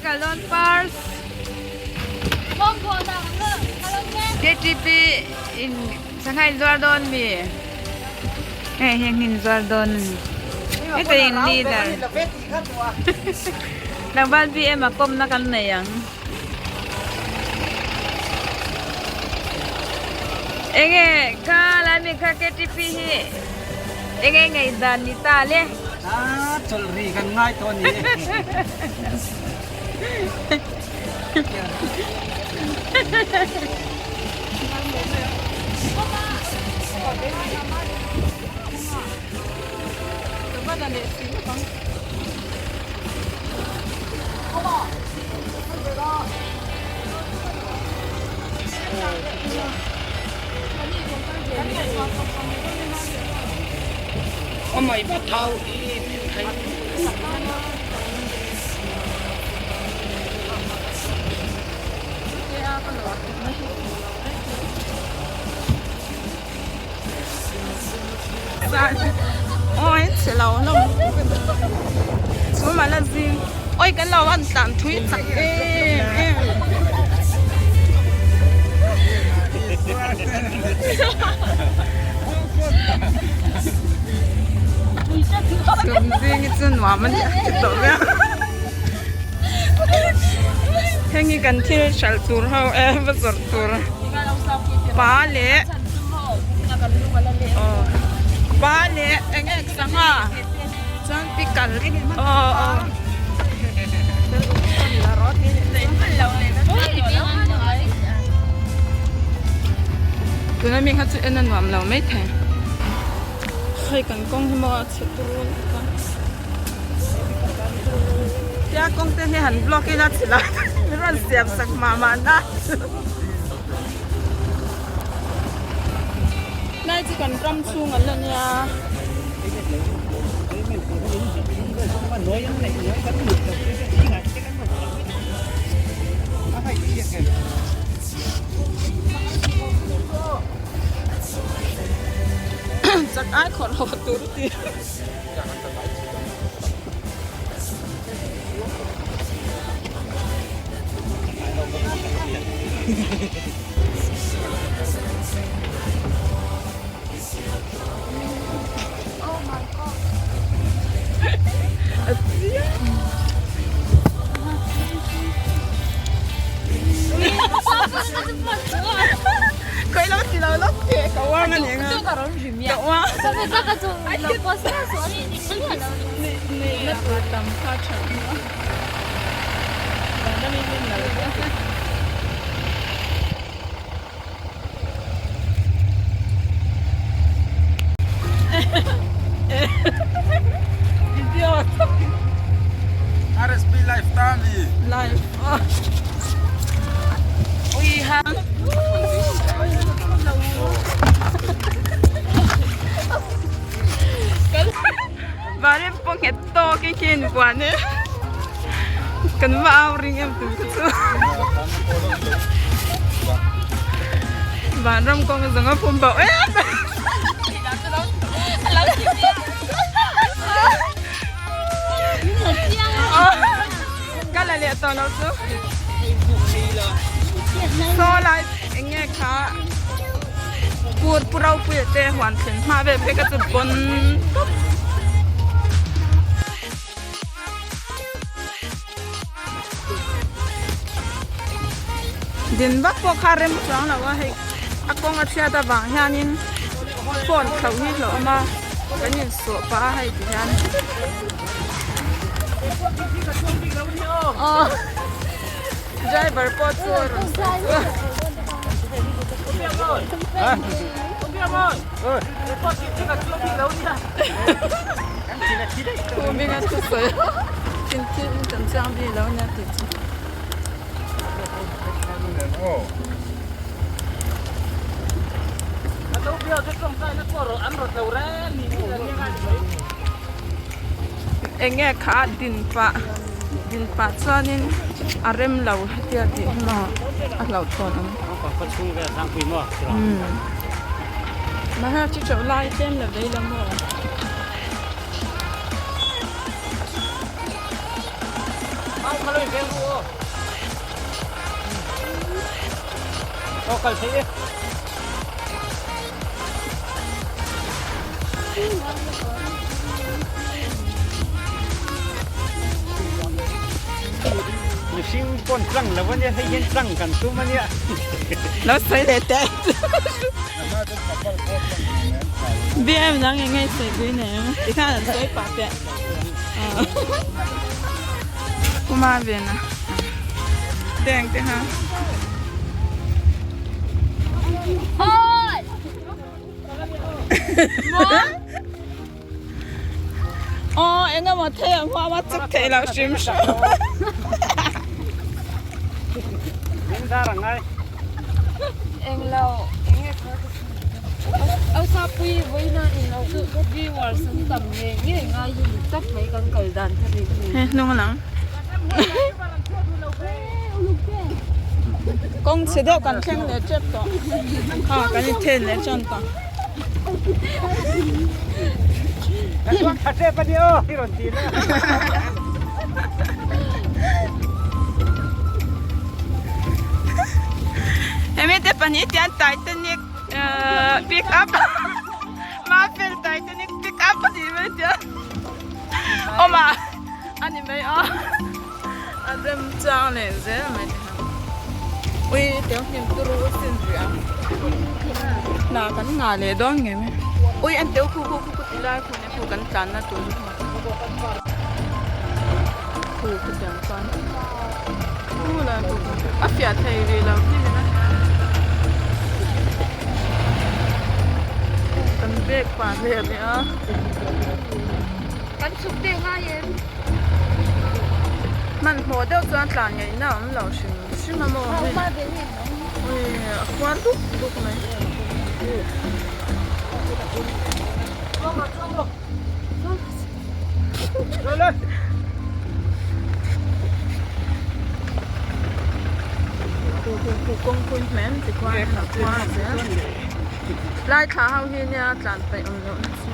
kal dawn first. KTP in sangha in zuar dawn mi? Hei heng hi in zuar dawn a ni. Heta in leader. Tlangval BM a kawmna kan nei ang. Enge kha lai mi kha KTP hi enge ngaihdan ni ta le? A chawlh ri kan ngai tawh a ni e. Oi chhe lo hlawm chu mah la zing oi kan lo an tlan thui chak em em. Chhum zing hi chu nuam a ni a ti tawh viau Heng hi kan thil hralh tur ho e va zawrh tur pa leh aw pa leh eng nge sangha chuan pickle aw aw. Tuna mi kha chu en a nuam lo maithei hei kan kawng hi maw a chhe turu lutuk a tia kawng te hi han block ila chilai min rawn siam sak mah mah na lai chu kan ram chhung an la nia. Chak ai khawrh haw tur ti. Koi lo ti lo lo ke ka wang ani nga. Ka wang. Ni na tur tam kha tha. Video RSP live ta mi. Live. Ui ha. Varin pawh nghet tawk i khi inbuan e. Kan va au ring em tih kha chu. Vanram kawng zawng a phum bauh em. Ka la leh tawh lo chu. Saw lai eng nge kha pur pu ropuia te huan thlen hma vel phei kha chu bawn tawp. Din vak pawh kha rem chuang lo a hei a kawng a chhiat avang hianin phone khauh hi hlauh awm a kan insawh pah a hei ti hian. Driver pawh chu a rawn sawi chu. Khum in a thu sawi a thin thil in kan chiang bik lo nia tih chu. Eng nge kha din pah din pah chuanin a rem lo hetia tih hi maw a hlauhthawn awm mahse chu chauh lai tlem la vei lo maw. Mihring pawn tlang lo ania hei hian tlang kan tum ania. Lo sawi leh teh. BM nang eng nge sawi pui nei ang tikhan an sawi pah teh. Kuma vena teng te ha. Aw eng emaw thei ang huam a chuk theih loh hrim hrim. Englo enge kha ka Ausapui vawiina in lo chu viewers an tam ngei ngei ngai hi ni tawp mai kan kal dan kha ri hi. He hnung lang. Kawng chhe deuh kan thleng leh tep tawh. Ha kan in then leh tan tawh. Kan chuang tha tep a ni aw i rawn ti la. Hemi te pahnih tian Titanic pick up Mafel Titanic pick up a tih mai tia awm a a ni mai a a rem chang leh zel mai te kha ui teu hnim turu sin rih a hna kan ngah leh dawn ngei mai ui an teu khu khu khu khu ti lai khu nia khu kan tlanna tur chu khu khu tiang chuan khu lai khu khu a fiah thei rih lo hnim in a kan bag pah leh leh a. Kan chhuk teh ngai em? Hmanhmawh deuh chuan tlan ngaihna a awm lo hrim hrim a maw hei. Ui a khuar duk duk mai. Khu khu khu kawngpui hmel ti khuan a khuar zel. Lai thla ho hi nia tlan peih awm loh na chu.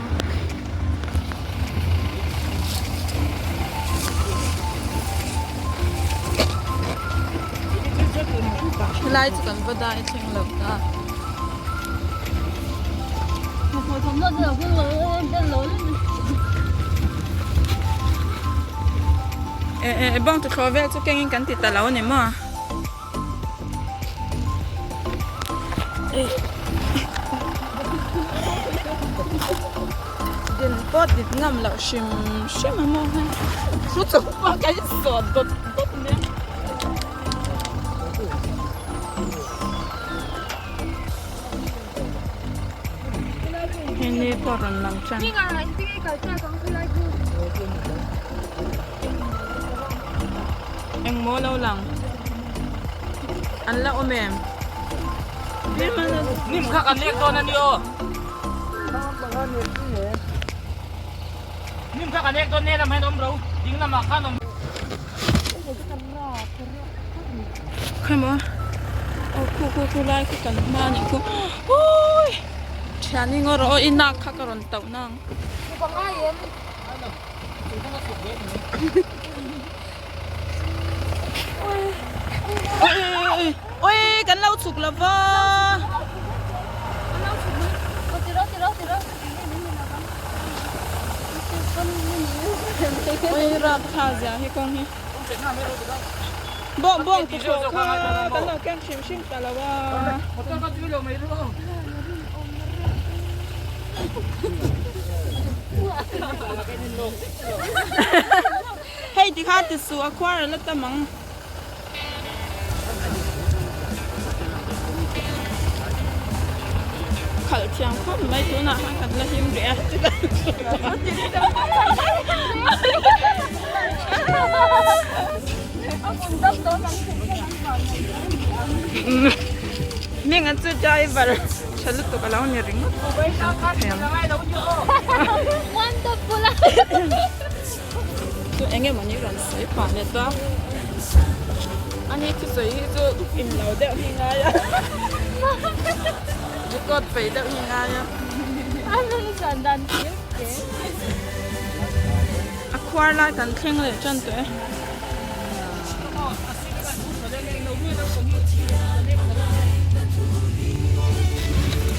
Helai chu kan va dai thleng lo ta. E e bawng tuthlawh vel chu kengin kan ti ta lo a ni maw? Din pawh dit ngam loh hrim hrim a maw hei thu chung pawh ka insawt dawt dawt mai a. Hei ni pawh rawn lang tan. Engmaw lo lang an la awm em? Nim kha kan lek dawn a ni aw. Nim kha kan lek dawn nen lam hian awm ro ding lamah khan awm. Khawimaw aw khu khu khu lai khu kan hma a nih khu awii thian i ngaw rawh aw i nak kha ka rawn tauh nang. Ui kan lo chhuk lo va. Ui rap tha zia hi kawng hi. Bawng bawng tu thlawh kha kan lo keng hrim hrim ta lo a. Hei ti kha ti suh a khuar a la tam ang. Khalh thiam khawp mai tunah khan kan la him rih a. Ming an chu driver tha lutuk a lo ni ringawt chu eng emaw ni rawn sawi pah leh ta ani thusawi hi chu in lo deuh hi ngai a record peih deuh hi ngai a. A khuar lai kan thleng leh tan tawh e.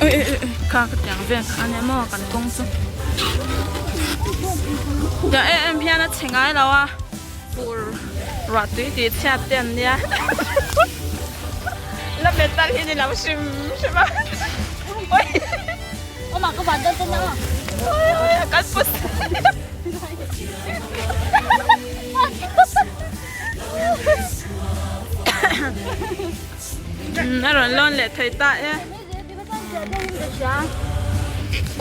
Ui ui ui kha ka tiang vel kha ania maw kan kawng chu tiang em em hian a chhe ngai lo a fur ruah tui tih chhiat te an nia la metal hi ni lo hrim hrim a ui ui ui a kal put. A rawn lawn leh thei ta e.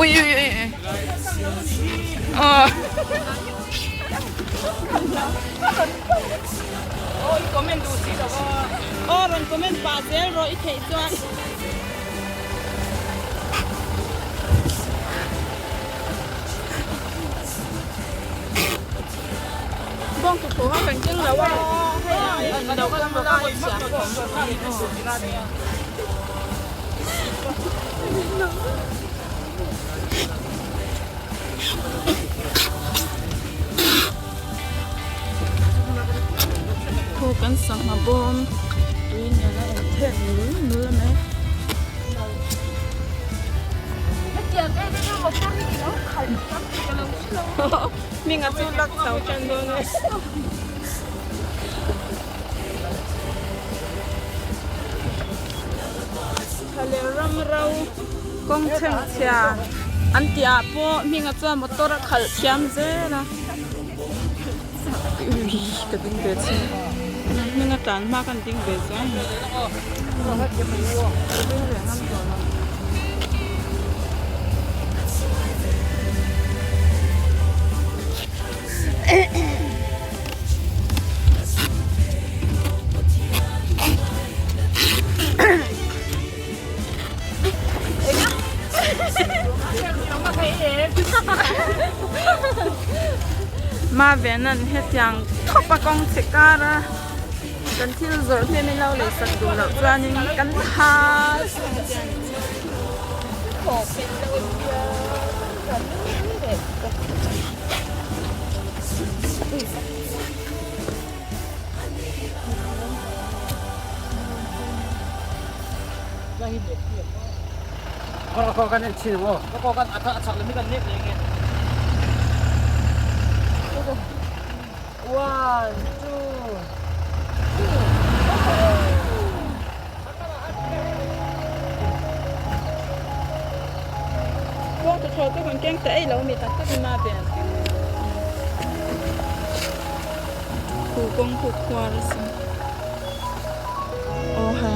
Ui ui ui ui. Aw. Aw rawn comment pah zel rawh i theih chuan. Bawng tukhawh kha kan keng lo a hei a lo kal a pawh chhia pawh a awm Thu kan sangha bawm tui nen a intheh nul nul a mai. Hminga chu lak chho tan dawn e. Thlalel ram ro kawng chhengchhia an tih ah pawh hminga chuan motor a khalh thiam zel a. Ui ka ding ve chin hminga tlan hma khan ding ve chuan. Ma venan hetiang khawp a kawng chhe kar a. Kan thil zawrh hnem in lo lei sak duh loh chuanin kan hal One, two, Kawng tuthlawh te kan keng ta ei lo mi tak tak in a vel. Khu kawng khu khuar a sin. Aw he.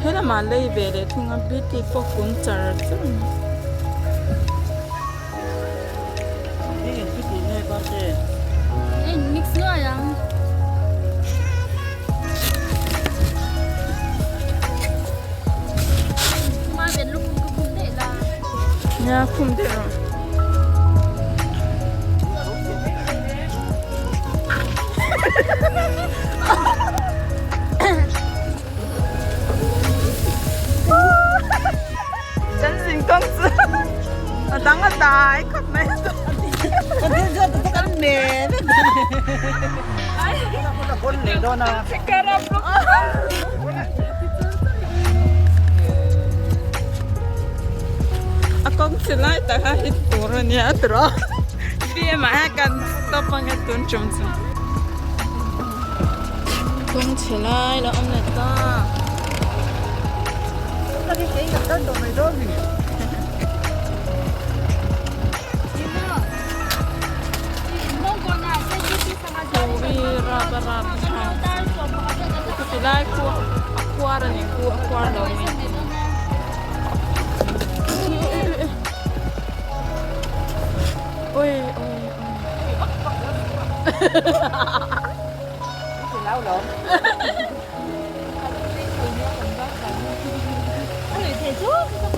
He lamah lei ve leh thung a beauty pawh kun char char mai. Nia khum deuh rawh. Kan zin kawng chu a dang a dai khawp mai. Kan thil zawt te kan me vek. A kawng chi lai tak a hit tur a nia tiraw. Fiam ah hian kan stop ang e tun tum chu. Kawng chhe lai la awm leh ta. Ti lai khu a khuar a ni khu a khuar lo a ni. Ui ui ui.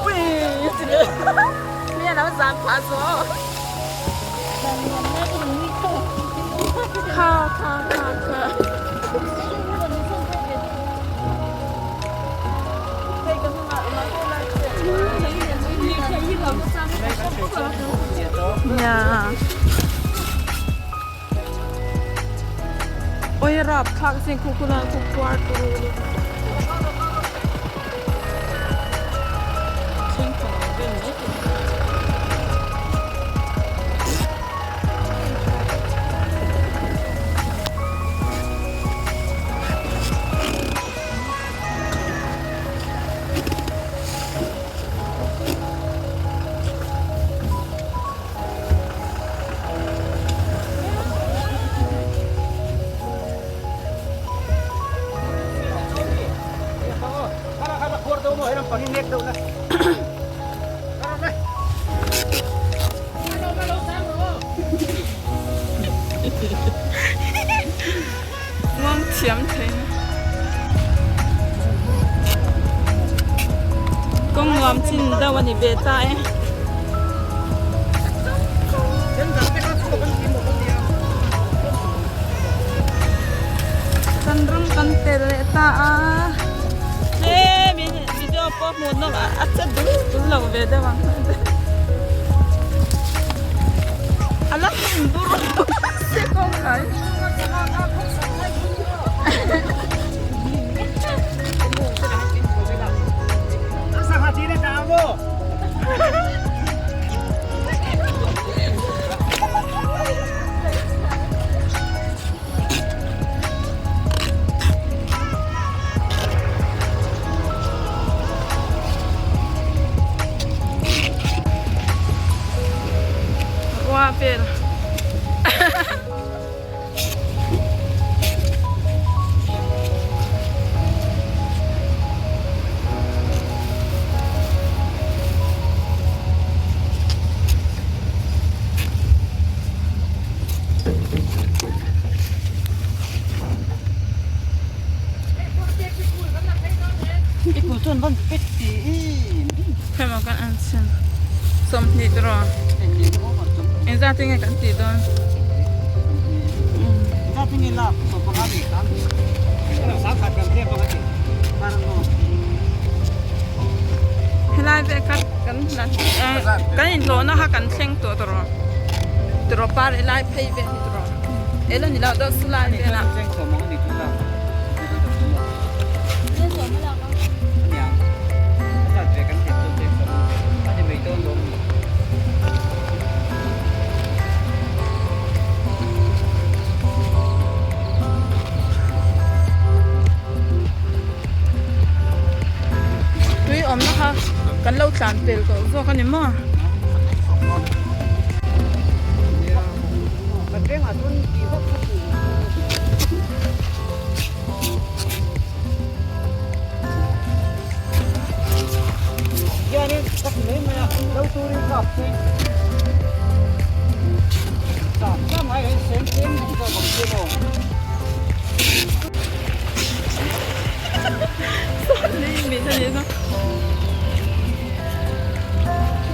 Ui mi a lo zam phah zawh. Kha kha kha kha. Nia. Oi rap thlak sin khu khu lan khu khuar turu lutuk. Chhungkaw ang vel mai thei. Muang thiam thei na. Kawng nuam chin deuh a ni ve ta e. Kan ram kan tel leh ta a. Tlem in video pawh hmuh nawm a che dul dul lo ve deuh ang. A la hmun bur se kawng kai. Rua vel. Hema kan an chhin 20 tiraw engzat nge kan tih dawn. Helai vel kha kan kan inhlawhna kha kan thleng tawh tawh tiraw par helai phei vel hi tiraw ela ni lo deuh chu lai velah. Tui awmna kha kan lo tlan pel tawh zawk a ni maw?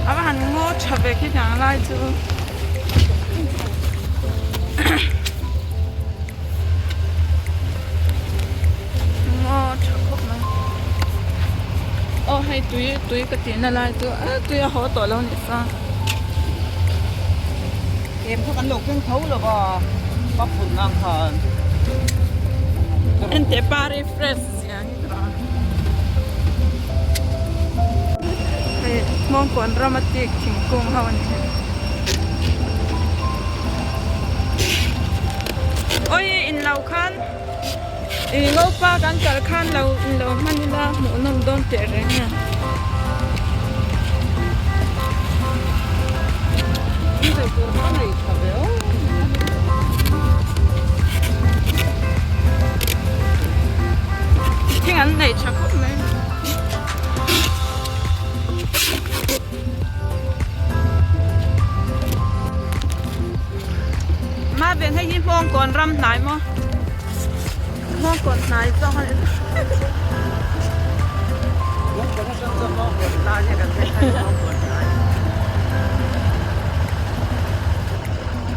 A va han ngaw tha ve khi tiang lai chu. Ngaw tha khawp mai. Aw hei tui tui ka tihna lai chu a tui a haw tawh lo ni sa. Em kha kan lo keng tho lo va pa phun ngang khan. Enteh pa refresh zia hi ka rawh a. Hei Hmawngkawn rama tik thingkung ho a ni hei. Awi in lo khan ih ngopa kan kal khan lo in lo hman ila hmuh nawm dawn teh reng a. Thing an nei tha khawp mai. Ma ven hei hi Hmawngkawn ram hnai maw? Hmawngkawn hnai zawk a ni.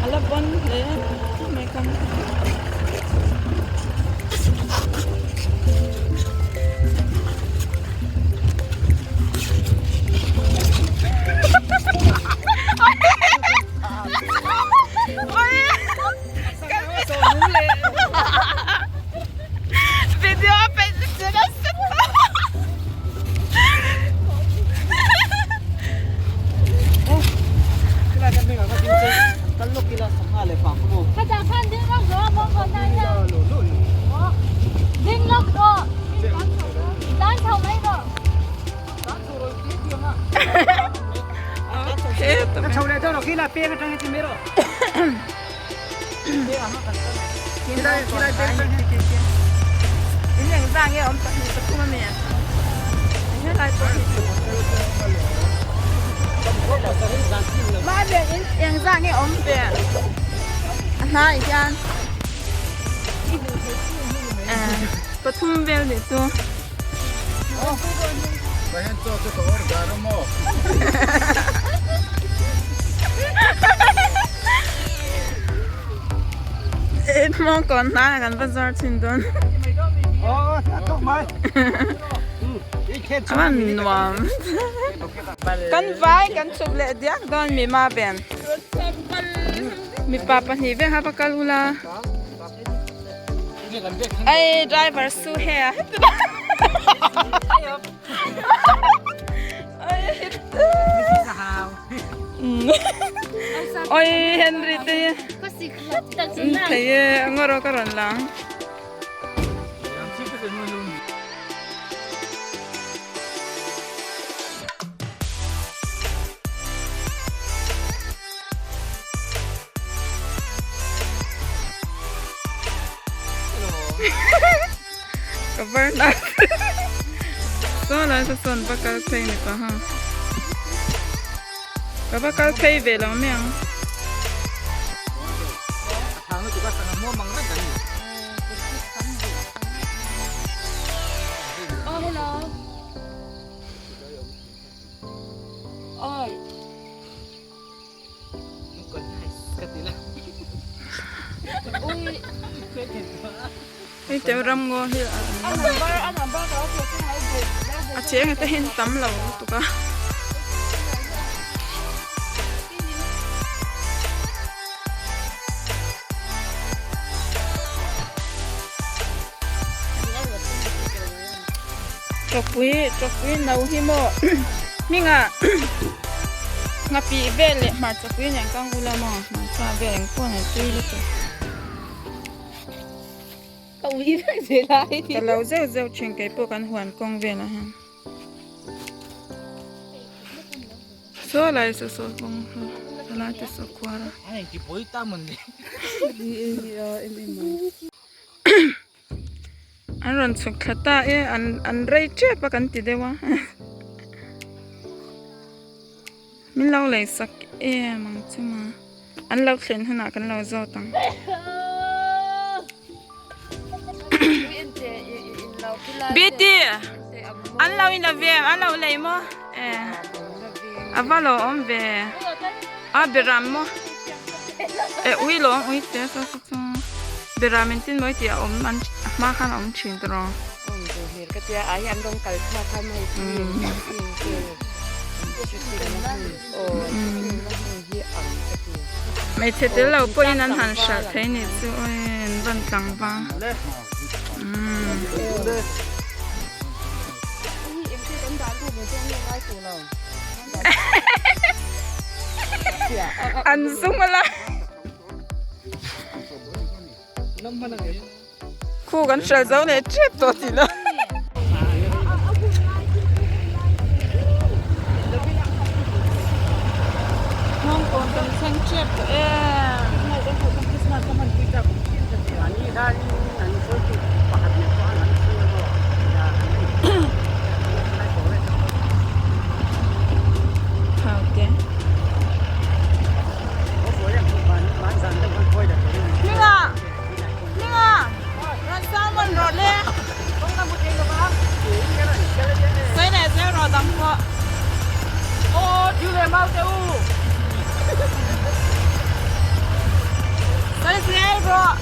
A la pawn hle mai ka. In eng zah nge awm pahnih pathum a mi a helai pawh hi mahbe in eng zah nge awm ve a hnaiah hian pathum vel nih chu. Hmawng kawn hnaiah kan va zawr chhin dawn. A van nuam. Kan vai kan chhuk leh diak dawn mi ma ven. Mipa pahnih vek a va kal ula. Ei driver su he a. Oi Henry te thei e ngawr ka rawn lang. Ka burn out. Saw lai saw sawn va kal phei ni pa ha. Ka va kal phei ve lo mai ang. Hei te ramngaw hi a cheng te hian tam lo lutuk a. Tawkpui tawkpui no hi maw hmingah nghapih vel leh hmarchapui nen kang ula maw hmarcha vel eng pawh nen tui lutuk ka lo zeuh zeuh thin kei pawh kan huan kawng velah hian saw lai saw saw kawng saw helai te saw khuar a. An rawn chhuk thla ta e an an rei tep a kan ti deuh a min lo lei sak em ang chu ma an lo thlen hunah kan lo zawt ang. Beauty an lo in la ve an lo lei maw e a va lo awm ve a beram maw e ui lo ui te saw saw chu. Beram in tin mawi tih a awm an a hma khan a awm thin tawh rawh. Awm duh hmel ka tia ah hian rawng kal thlak kha hei hnim hnim te chutiang hmun aw chutiang hmun hi ang ka ti. Hmeichhe tel lo pawhin an han hralh thei nih chu awi an van tlangval. An zung ala. Khu kan hral zo leh tep tawh tih lo. Hmawngkawn kan thleng tep tawh em. Thau te. Hminga! Hminga! Rawn salmon rawh le! Sawi leh zel rawh dang pawh. Aw thil leh mau teh u! Sawi zel rawh!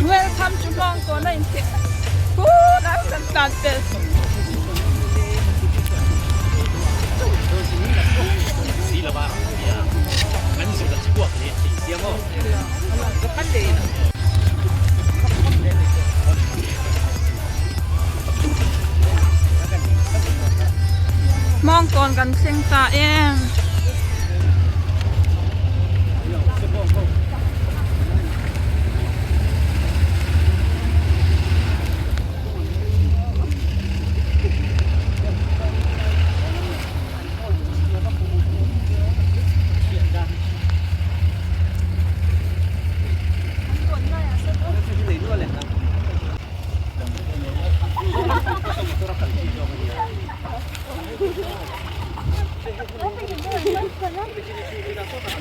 Welcome to Hmawngkawn a inti Huu lai kan tlan pel. Hmawngkawn kan thleng ta em.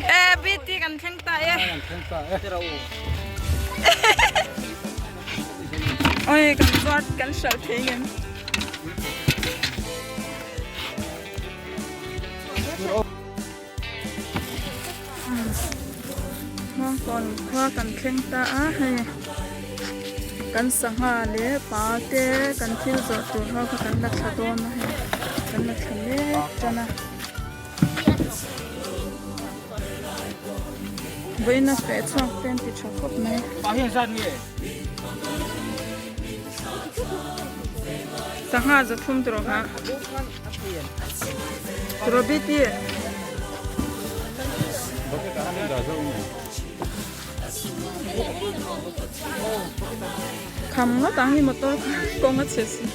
E BT kan thleng ta e. Oi kan zuar kan hralh thei ngem. Hmawngkawn khua kan thleng ta a hei kan sangha leh pa te kan thil zawrh tur ho kha kan la thla dawn a hei kan la thla mek tan a vawiin a feh chhuak te an ti tha khawp mai. Sangha zathum tawh kha. Robiti. Kham ngawt ang hi motor kha kawng a chhe si.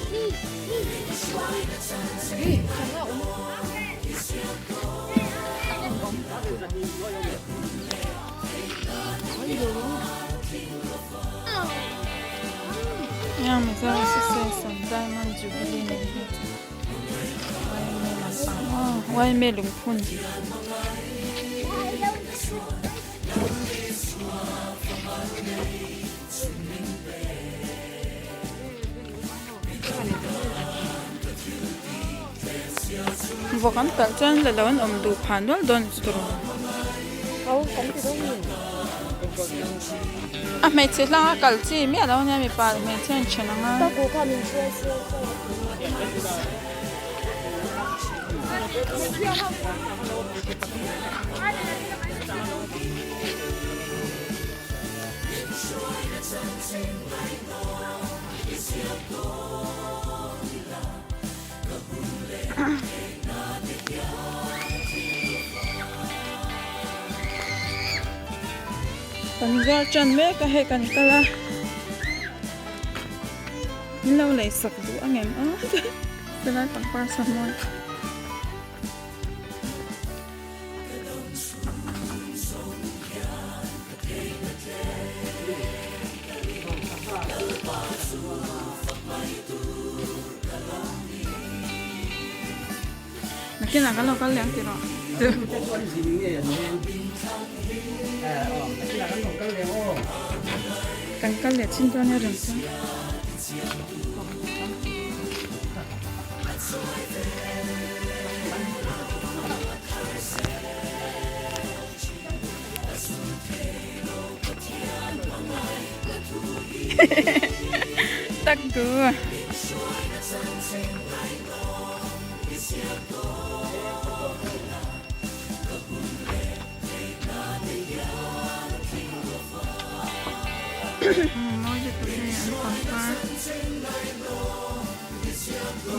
Yang Mizo Association Diamond Jubilee nih hi Waime lungphun. Vawk an talh chuan la lo an awm duh phah nual dawn chu tawrh a hmeichhe hlanga kal chi miah lo ania mipa leh hmeichhia an then ang a. Kan zuar tan mek a hei kan kal a min lo lei sak duh ang em a chulai pangpar saw mawi. Nakinah kan lo kal leh ang tih rawh. Kan kal leh chin dawn nia reng chuan. Tak du. Mawi lutuk hei an pangpar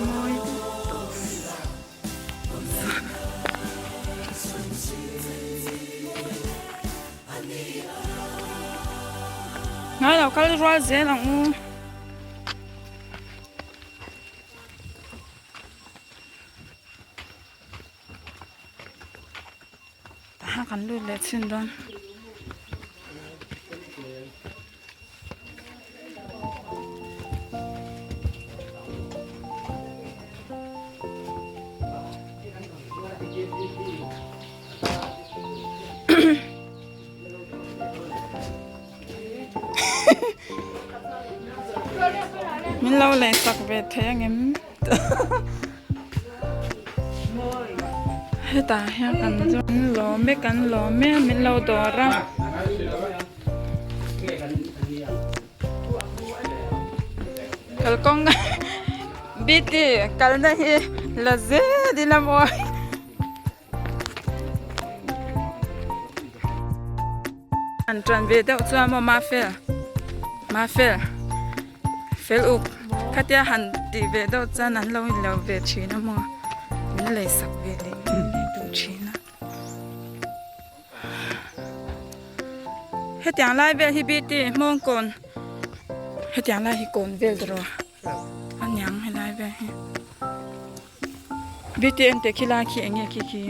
mawi lutuk. Ngai lo kal rual zel ang u. Tah kan lut leh chhin dawn. Min lo lei sak ve thei angem hetah hian kan zawng lawm e kan lawm e min lo dawr a. Kalkawng bt kalna hi la zel ila mawi. An ṭan ve deuh chuan maw Mafel Mafel fel uk khatia han tih ve deuh chuan an lo inlo ve ṭhin a maw min lei sak ve leh ngei ngei duh ṭhin a. Hetiang lai vel hi BT hmawng kawn hetiang lai hi kawn vel tawh a niang helai vel hi. BTN te khi lai khi enge khi khi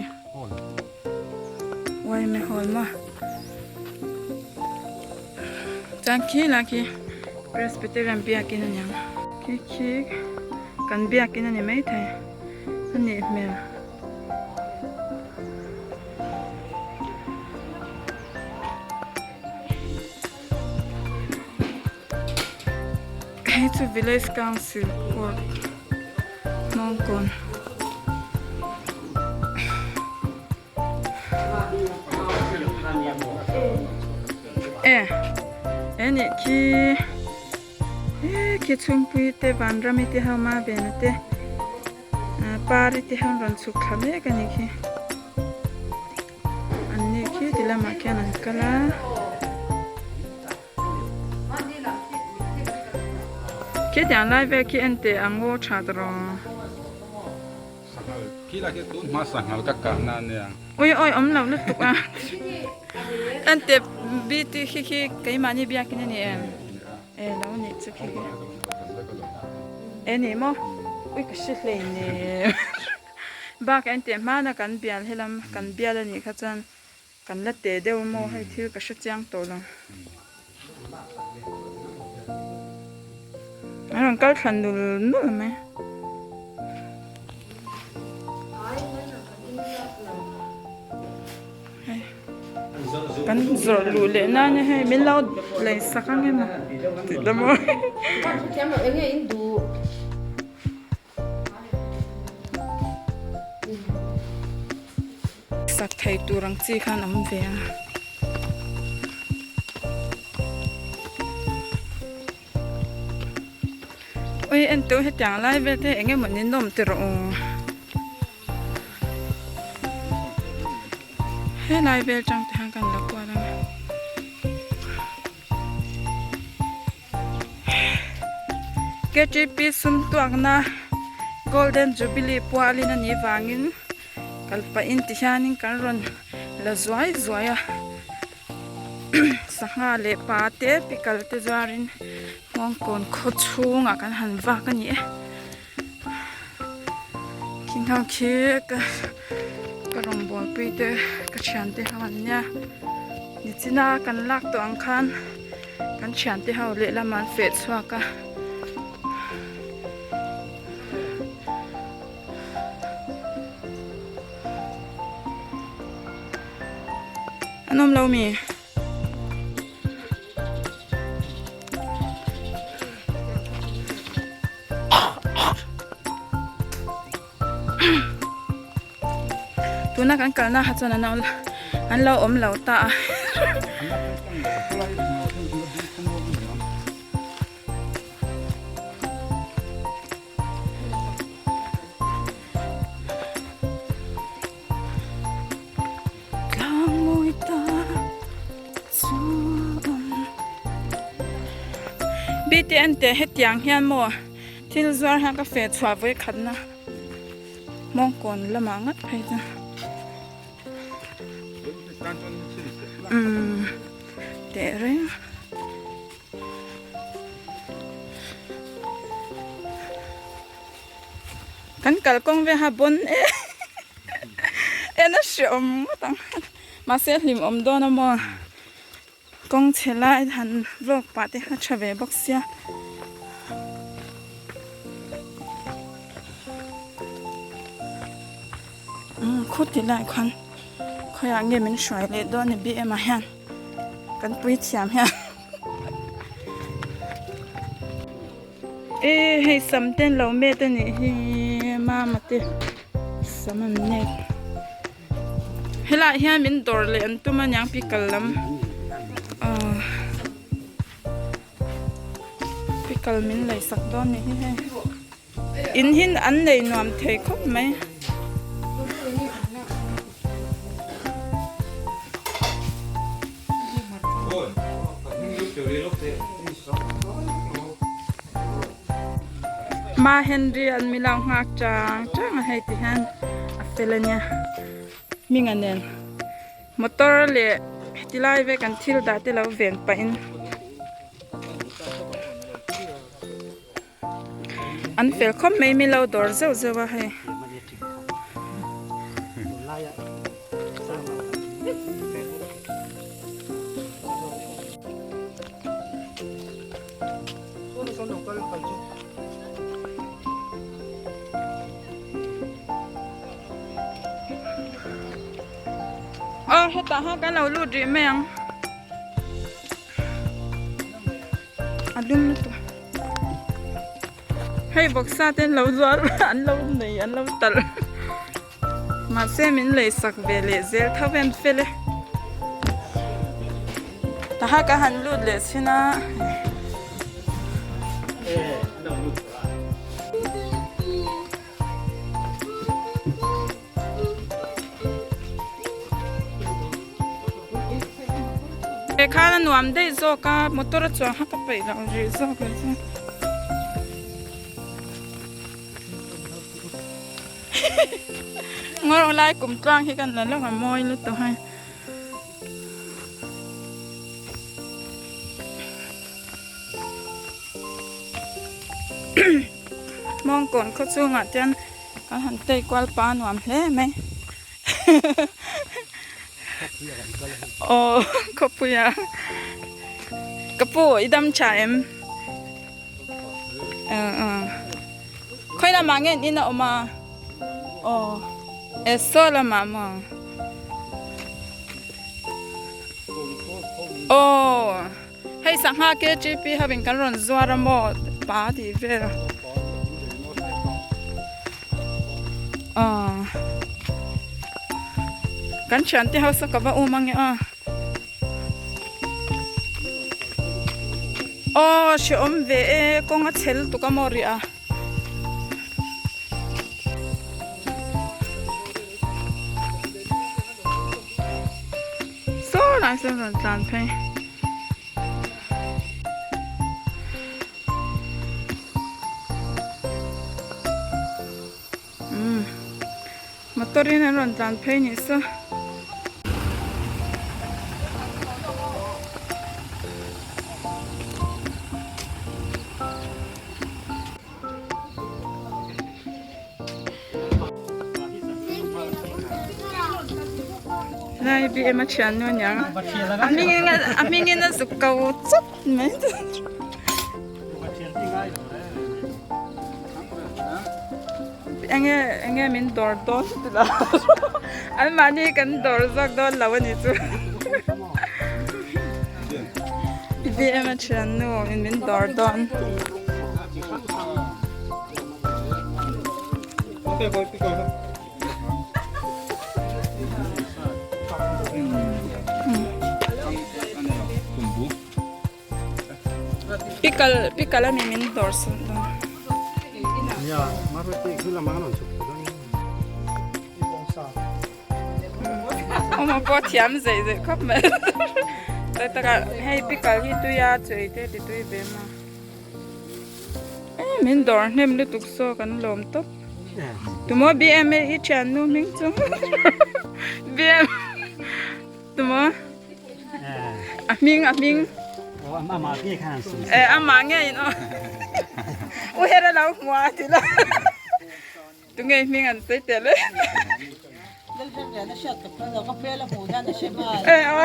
Uaime hall maw chuan khi lai khi Presbyterian biakin a niang khi khi kan biakin a ni maithei a nih hmel. Hei chu village council court Hmawngkawn. E he nih khi he khi chhungpui te vanrami te ho ma vena te pari te ho an rawn chhuk thla mek a nih khi. An ni khi ti lamah khian an kal a. Khitiang lai vel khi en teh ang aw tha ta rawh. Sanghal khi lai khi tun hma sanghal ka kah na ania. Ui awi awm lo lutuk a. En teh BT khi khi keimahni biakin a ni em? E lo nih chu khi khi. E ni maw? Ui ka hre hleinem. Bak en teh hmana kan bial helam kan bial a nih kha chuan Kan la teh deuh maw hei thil ka hre chiang tawh lo. An rawn kal thla nul nul mai. Hei kan zawrh luh leh nan a hei min lo lei sak ang emaw tih la maw. Sak thei tur ang chi khan awm ve a. Ui en teuh hetiang lai vel te eng emaw ni nawm ti rawh aw. Helai vel tang te hian kan la kual ang a. Ktp sum tuakna Golden Jubilee pualin a nih vangin kal pahin ti hianin kan rawn la zuai zuai a sangha leh pa te pikal te zuarin nghawngkawn khaw chhungah kan han vak a ni e khi nghal khi ka ka rawngbawlpui te ka thiante ho an nia nichina kan lak tawh ang khan. Kan thiante ho lehlam an feh chhuak a. An awm lo mi? Tuna kan kalna kha chuan an lo awm lo ta a. Tlang mawi ta chuan. BTN te hetiang hian maw thil zuar hian ka feh chhuah vawi khatna. Mawngkawn lamah ngat phei chu umm teh reng kan kalkawng vel kha bawn em en a hreawm ngawt ang mahse a hlimawm dawn a maw kawng chhe lai han vlog pah te kha tha ve bawk sia. Umm khuti lai khuan khawiah nge min hruai leh dawn ni bm ah hian kan pui thiam hian e hei sam te an lo met a nih hi mama te sam an met. Helaiah hian min dawr leh an tum a niang pikal lam ahh pikal min lei sak dawn ni hi hei in hi an nei nuam thei khawp mai. Ma Henry an mi lo nghak chang chang a hei ti hian a fel ania hming a nen motor leh heti lai vek an thil dah te lo ven pah in an fel khawp mai mi lo dawr zeuh zeuh a hei. Aw hetah hian kan lo lut rih mai ang a lum lutuk hei vawksa te an lo zuar an lo nei an lo talh. Mahse min lei sak ve leh zel tho em fel e. Taha ka han lut leh chhin a. He khan a nuam daih zawk a motor a chuang kha ka peih loh rih zawk ang chu. Ngawr lai kum tluang hi kan la lawk a mawi lutuk hei. Mawngkawn khaw chungah chuan kan han tei kual pa nuam hle mai. Aw khawpuia ka pu i dam tha em? Khawi lamah nge an in a awm a? Aw e saw lamah maw? Aw hei sangha KTP ho in kan rawn zuar a maw pa tih vel aw kan thiante ho saw ka va um ange aw. Aw hrehawm ve e kawng a chhel tuk a maw rih a. Saw lai sawn rawn tlan phei. Umm motor in an rawn tlan phei nih saw. Lai BM a thian nu aniang a hming a hming in a zuk ko chawt mai. Enge enge min dawr dawn ti lo an mahni kan dawr zawk dawn lo a ni chu BM a thian nu in min dawr dawn. Pickle pickle a mi min dawr sun dawn. Awma pawh thiam zeih zeih khawp mai. Tak tak a hei pickle hi tui a chawi te ti tui ve ma. Min dawr hnem lutuk saw kan lawm tawp. Tumaw BMA i thiannu hming chu BM Tumaw a hming a hming e amah ngei in aw u her a lo hmu a ti la tunge hming an sawi tel e e aw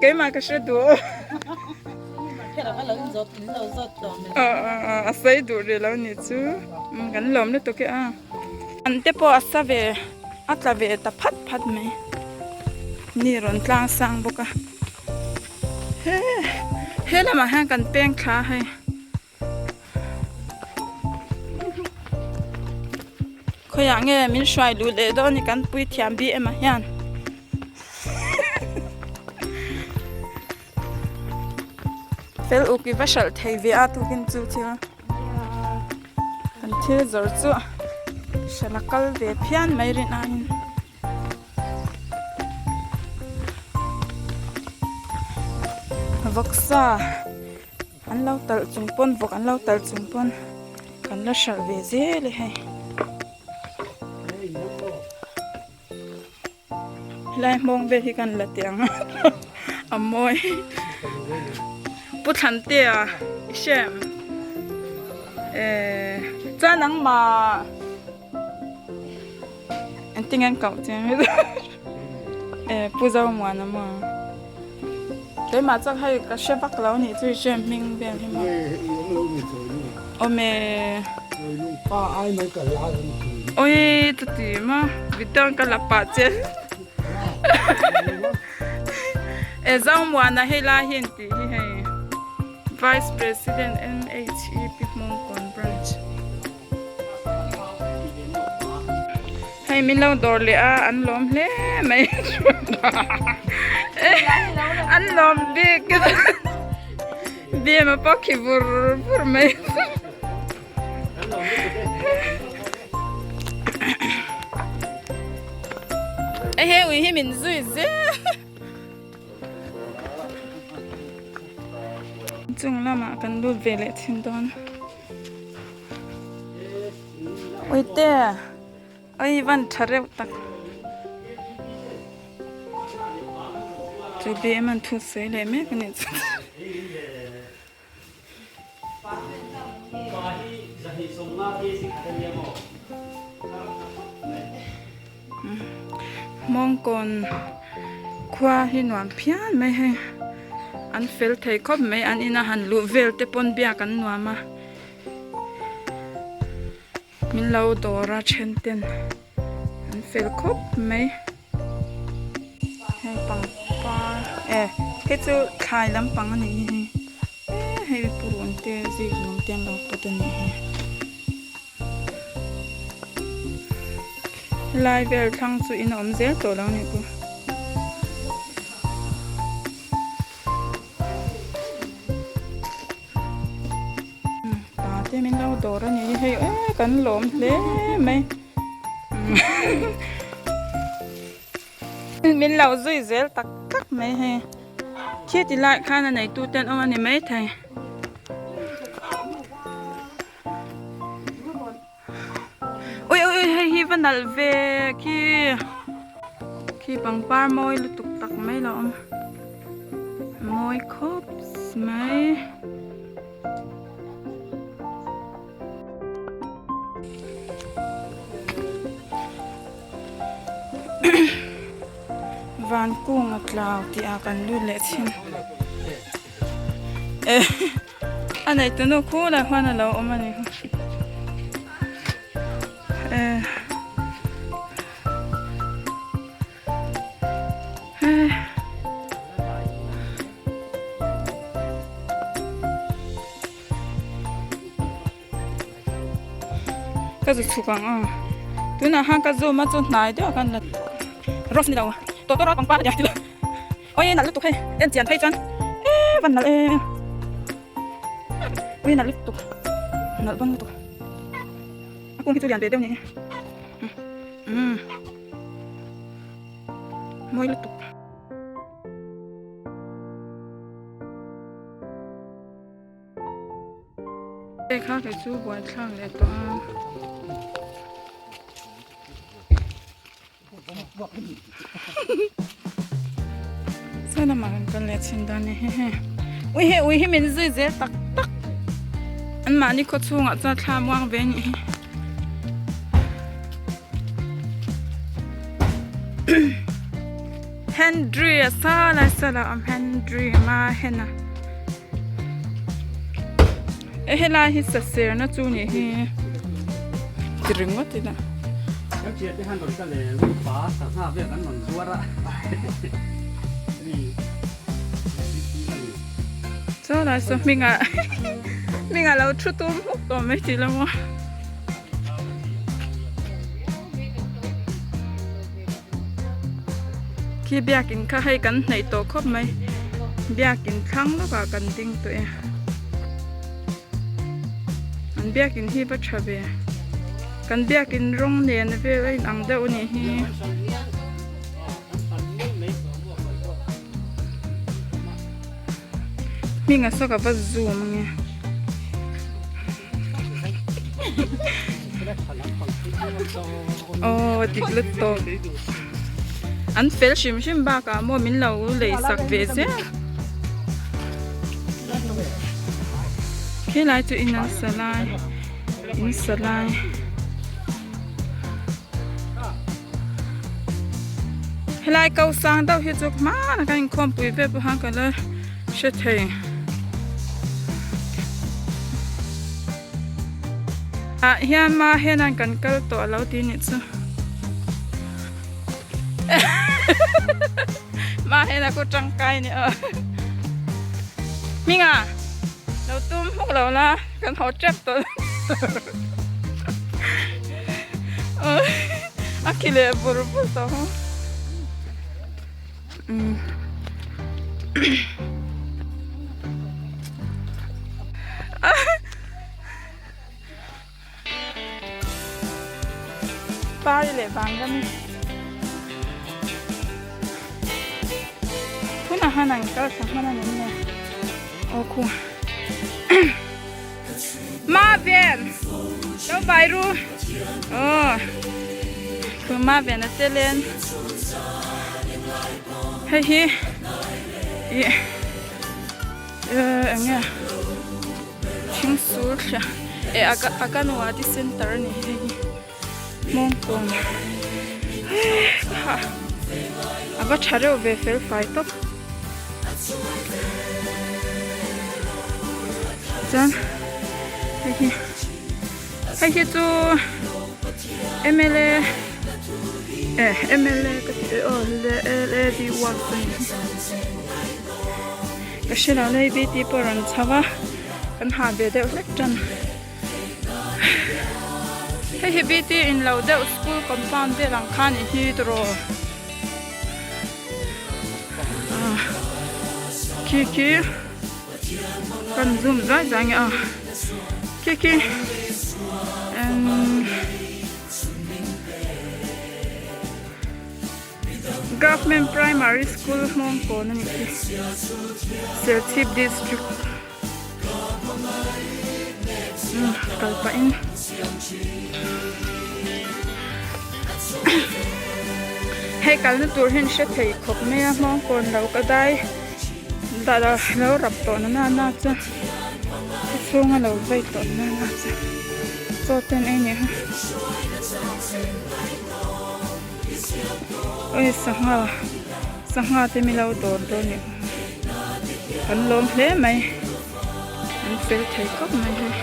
keimah ka hre duh a sawi duh rih lo nih chu kan lawm lutuk e a an te pawh a sa ve. A tla ve ta phat phat mai. Ni rawn tlang sang bawk a. He he lamah hian kan peng thla a hei. Khawiah nge min hruai luh leh dawn ni kan pui thiam bik em ah hian. Fel uk i va hralh thei ve a tukin chu thil kan thil zawrh chu hralh a kal ve phian mai rin aiin. Vawksa an lo talh chung pawn vawk an lo talh chung pawn kan la hralh ve zel e hei. Helai hmawng vel hi kan la teh ang a a mawi Pu Thlantea i hre em eh chuan nangmah engtin nge an koh che eh Pu Zomuana maw keimah chuan hei ka hre vak lo anih chu i hre hming vel hi maw awm e. Oi chuti maw video ka la pah che e Zomuana hei lai hi an tih hi hei Vice President MHEP Hmawngkawn Branch. Hei min lo dawr leh a an lawm hle mai an lawm bik bem a pawh khi vur vur mai Ehe ui hi min zui zel Chung lamah kan lut ve leh thin dawn. Uite oi van tha reuh tak chu bm an thu sawi leh mek a nih chu. Mawngkawn khua hi nuam phian mai hei an fel thei khawp mai an ina han luh vel te pawn biak an nuam a min lo dawr a then ten an fel khawp mai hei pangpar e hei chu thlai lampang a nih hi hei e hei purun te zikhlum te an lo put a nih hi. Helai vel thlang chu in a awm zel tawh lo ni ku. Pa te min lo dawr a ni hei e kan lawm hle mai. Min lo zui zel tak tak mai hei. Khi ti lai khan a neitu te an awm a ni maithei. Ui ui ui hei hi va nalh ve khi khi pangpar mawi lutuk tak mai lo awm mawi khawp mai. Van kung a tlau tih ah kan lut leh chin A nei tunu khu lai khuan a lo awm a ni eh eh Ka zu chhuk ang a tunah khan ka zoom a chu hnai deuh khan la rose ni lo tawtawrah pangpar a nia tilo. Oi nalh lutuk hei en chian phei chuan eee van nalh ee oi nalh lutuk nalh dawn lutuk a kung hi chu lian ve deuh ni umm mawi lutuk. Hei kha kei chu buaithlak leh tawh a. Saw lamah kan kal leh chhin dawn a ni hehe. Ui hei ui hi min zui zel tak tak an mahni khaw chhungah chuan thla muang ve a nih hi. Henry a sa lai sala awm Henry ma hen a e helai hi saserna chu ni hi ti ringawt ila. Kan thian te han rawn kal e pa sangha vel an rawn zuar a Chaw lai saw hmingah hmingah lo thu tum hmuk tawh mai tih lo maw. Khi biakin kha hei kan hnaih tawh khawp mai biakin thlang lawkah kan ding tawh e an biakin hi va tha ve kan biakin rawng nen vel a inang deuh a nih hi. Hminga saw ka va zoom ange. Aw dik lutuk. An fel hrim hrim bakah maw min lo lei sak ve zel. Khilai chu in an sa lai in sa lai. Helai ko sang deuh hi chu hmanah khan inkhawmpui vel pawh khan ka la hre thei. Ah hian ma hian kan kal tawh alo ti nih chu. Ma hian a ku tangkai ni aw. Hminga lo tum hmuk lo la kan haw tep tawh. A khi leh bur bur tawh ho. Umm. Pari leh Vanrami Tunah han an kal thla hman a ni nge aw khu Ma ven lo vai ru aw khu ma ven a che len hei hi ih eng nge Thing sur thla eh Anganwadi center a ni hei hi Hmawngkawn hah a va tha reuh ve fel fai tawp chuan hei hi hei hi chu M_L_A eh M_L_A ka ti aw L_A_D works a ni hi. Ka hre lo lai bt pawh a rawn chho a kan ha ve deuh hlek tan hei hi bt in lo deuh school compound vel ang khan i hi tawh ah khi khi kan zoom zai zai nge a khi khi emm. Government Primary School Hmawngkawn a nih hi Serchhip District umm kal pahin hei kalna tur hian hre thei khawp mai a Hmawngkawn lo ka dai lo rap tawh na na chu khawchhunga lo vei tawh na na chu chaw te an ei nia. Oi sangha sangha te milo dawr dawn ni kan lawm hle mai an fel thei khawp mai hei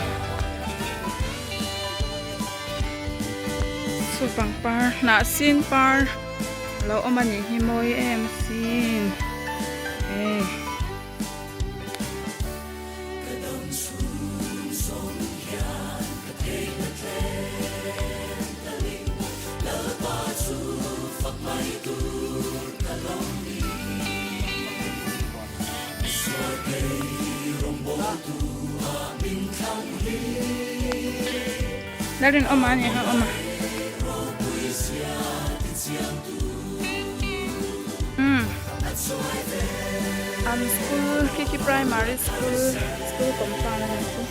chu pangpar hnah sin par alo awm a nih hi mawi em asin hei. Lalrinawma a ni a awm a. Umm an school khi khi primary school school compound a ni chu.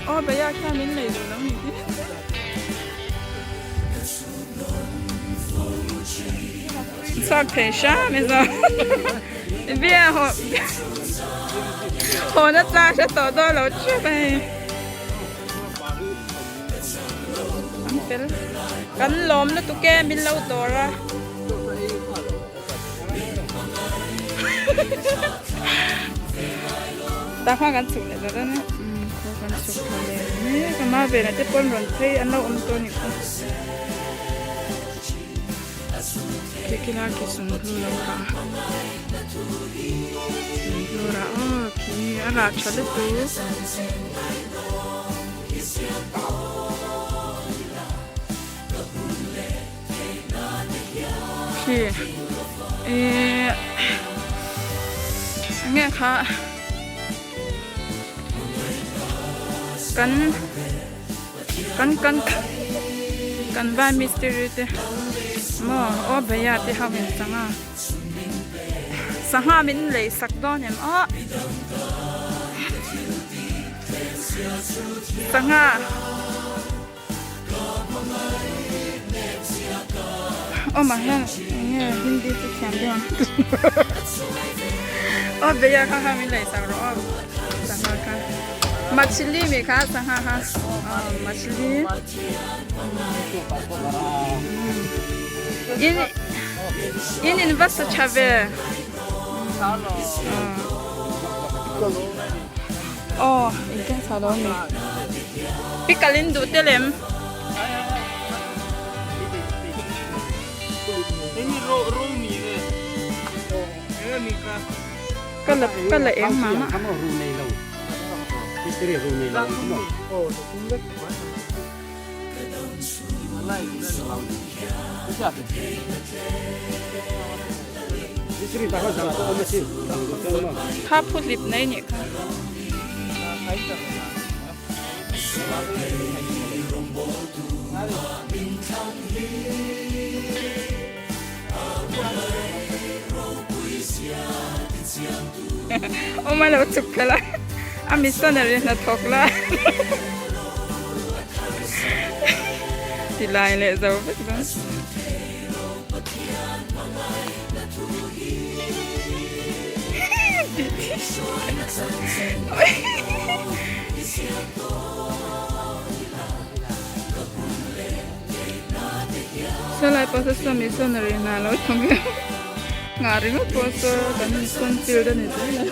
Aw bhaiya khian min nei duh lo ni hi. Chhuak thei hram e zawng. Bia haw haw na tlang hre tawh dawn lo tep a hei. An fel kan lawm lutuk e min lo dawr a. Tah hma kan chhuk leh ta dawn a. Khaw kan chhuk thla leh mek a ma venah te pawn rawn phei an lo awm tawh a nih kha. Khi khi lai khi sunhlu lo rah a. Sunhlu rah aw khi a rah tha lutuk. Khi ihh enge kha kan kan kan kan vai mistiri te maw aw bhaiya te ho in sangha sangha min lei sak dawn em aw sangha. Awmah hian eng nge Hindi chu thiam deuh ang aw beia kha kha min lei sak rawh aw sangha kha machli mi kha sangha kha aw machli in in in va sa tha ve Aw in keng chho lo ani. Pickle in duh tel em? Ka la ka la eng mah mah. Kha phut lip nei nih kha. Awm a lo chuk khelh a, a missionary hnathawk lai ti lai leh zo vek dawn. Saw lai pawh saw saw missionary hna lo thawk vel nghah ringawt pawh saw kan insawn field a ni zel a.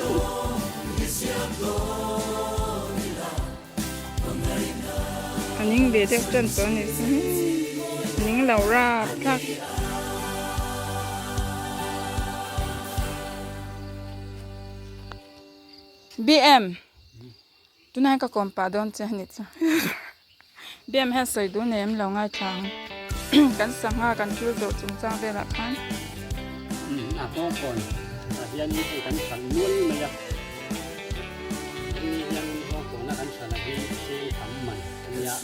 A ning ve deuh tan tawh a ni chu a ning lo rap thlak. BM tunah hian ka kawm pah dawn che a ni chu BM hian sawi duh nei em lo ngaithla ang kan sangha kan thil zawh chungchang velah khan. A kawngkawn ah hian kan hralh nual mai a. Hemi hian kawngkawna kan hralh hi cheng tam man a nia.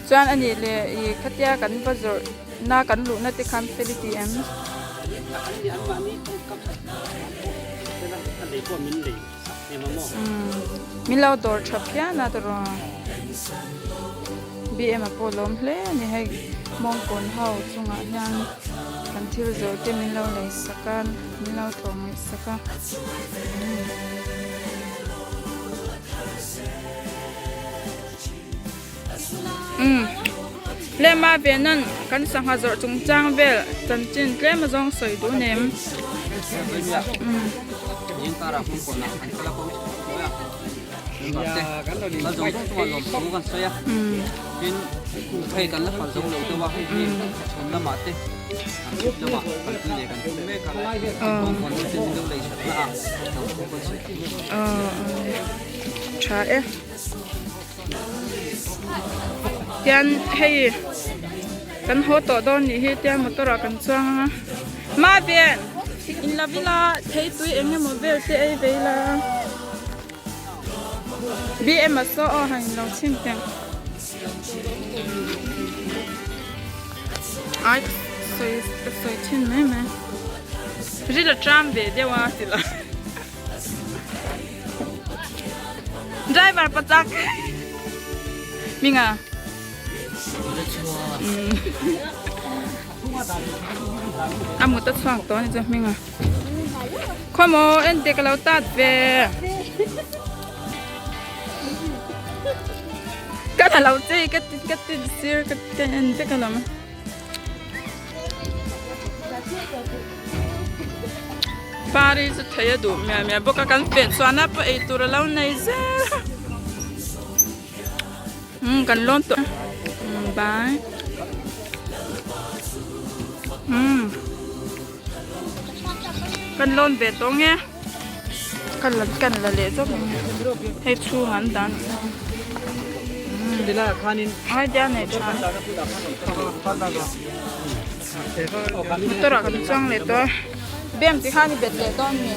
Chuan a nih leh i khatia kan va zawrh na kan luhna te khan fel i ti em? An ni anmahni tawngkam a lei pawh min lei sak em a maw? Min lo dawr tha phian a tawrh. BM a pawh lawm hle a ni hei mawngkawn ho chungah hian kan thil zawrh te min lo lei sak a min lo tlawm ngaih sak a umm tlema ve nan kan sangha zawrh chung chang vel chanchin tlem azawng sawi duh nem umm. Tha e tian hei kan haw tawh dawn nih hi tian motor ah kan chuang anga Mavian in la vila thei tui eng emaw vel te ei ve ila. BM a saw aw han lo chhin teh ai sawi ka sawi thin mai mai ril a tram ve deuh a ti la driver pachak minga a mut a chhuak tawh a ni chu hminga. Khawmaw en teh ka lo tat ve. Ka la lo chei ka ti ka ti sir ka ka en vek alawm. Pari chu thei a duh miah miah bawk a kan feh chuan a pawh ei tur a lo nei zel a umm kan lawn tawh umm bai umm kan lawn ve tawh nge kan la kan la leh zawk ang hei chhung an dan ai dia nei tha motor ah kan chuang leh tawh a bem ti khan i bet leh dawn mi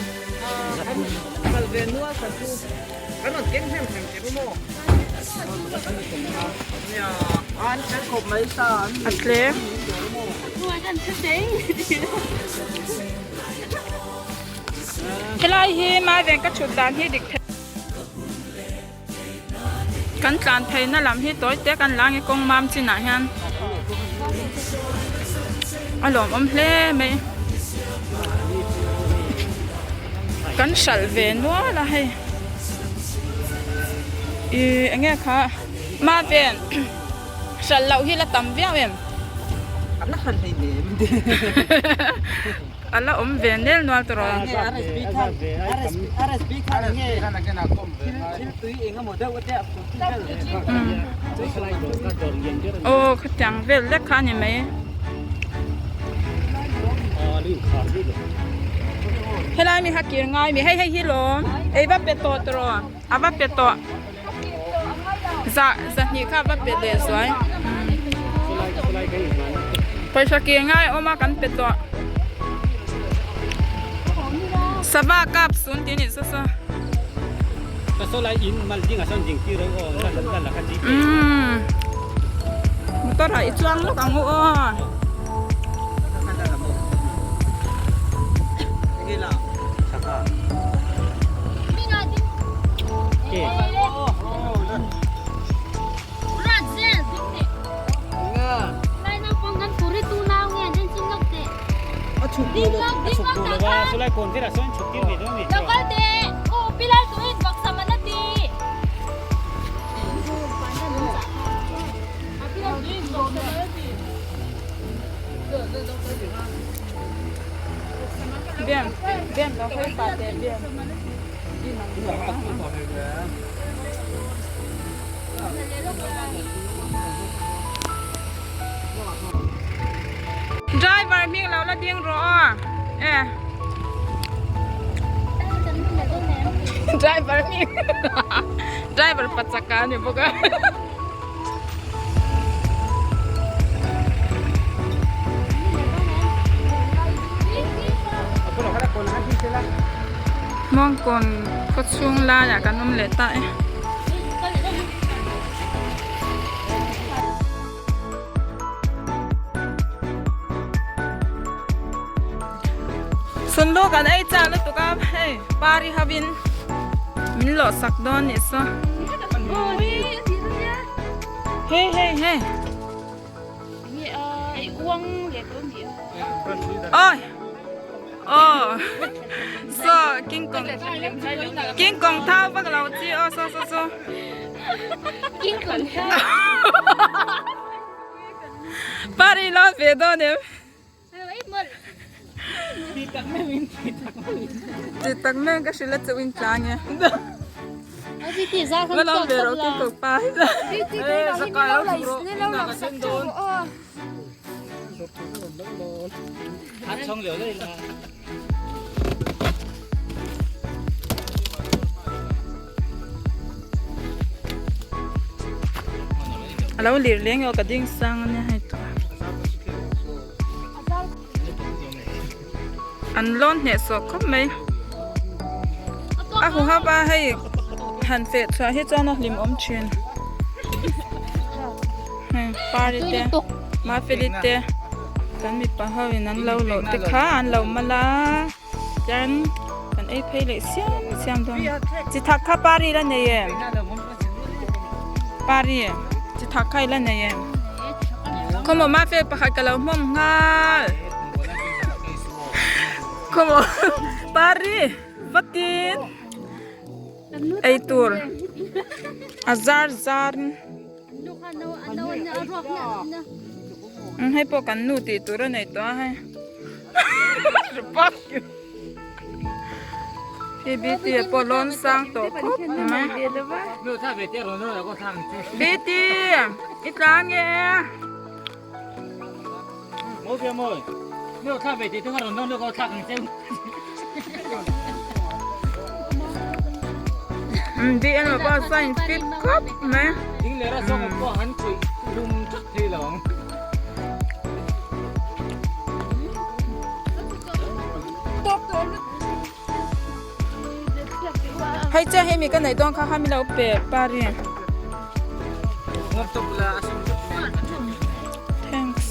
a tlem helai hi mai veng ka thut dan hi dik thei Kan tlan pheina lam hi tawi te kan la nge kawng mam chinah hian a lawmawm hle mai kan hralh ve nual a hei ih eng nge kha ma ven hralh loh hi la tam viau em A la awm ve nel nual tawh rawh. Aw khatiang vel lek kha a ni mai. Helai mi kha kir ngai mi hei hei hi lawm ei va pe tawh tawh rawh a va pe tawh. Zah zahnih kha va pe leh zuai. Pawisa ke ngai awm a kan pe tawh. Sava kap sun tih a nih saw saw. Umm motor ah i chuang lawk ang u aw. Bem bem lo hei pa te bem Driver hming lo la ding rawh aw e Driver hming Driver pachaka a ni bawk a. Mawngkawn khaw chhung laiah kan awm leh ta e. Sunlu kan ei chak lutuk a hei pari hovin min lawh sak dawn nih saw. Hei hei hei. Oi. Oh. So King Kong. King Kong thau vak lo chi oh so so so. King Kong thau. Pari lo ve dawn em. Ti tak meuh ka hrilh a chu in tlang e. Va lo ve rawh King Kong pa. A lo lir leng emaw ka ding sang ania hei tawh. An lawn hneh sawh khawp mai. A hu hap a hei han feh chhuah hi chuan a hlim awm thin. Hei pari te mafeli te kan mipa ho in an lo lawh te kha an lo mal a chuan kan ei phei leh siam siam dawn. Chi thak kha pari la nei em? Pari chi thak kha i la nei em? Khawmaw mafel pakhat ka lo hmawm nghal. Khawmaw pari vatin ei tur a zar zar hei pawh kan nu tih tur a nei tawh a hei. Khi BT a pawh lawn sang tawh khawp mai. BT i tlan nge? BL pawh a sign fit khawp mai. Hei chiah hei mi ka neih dawn kha kha mi lo pe pari thanks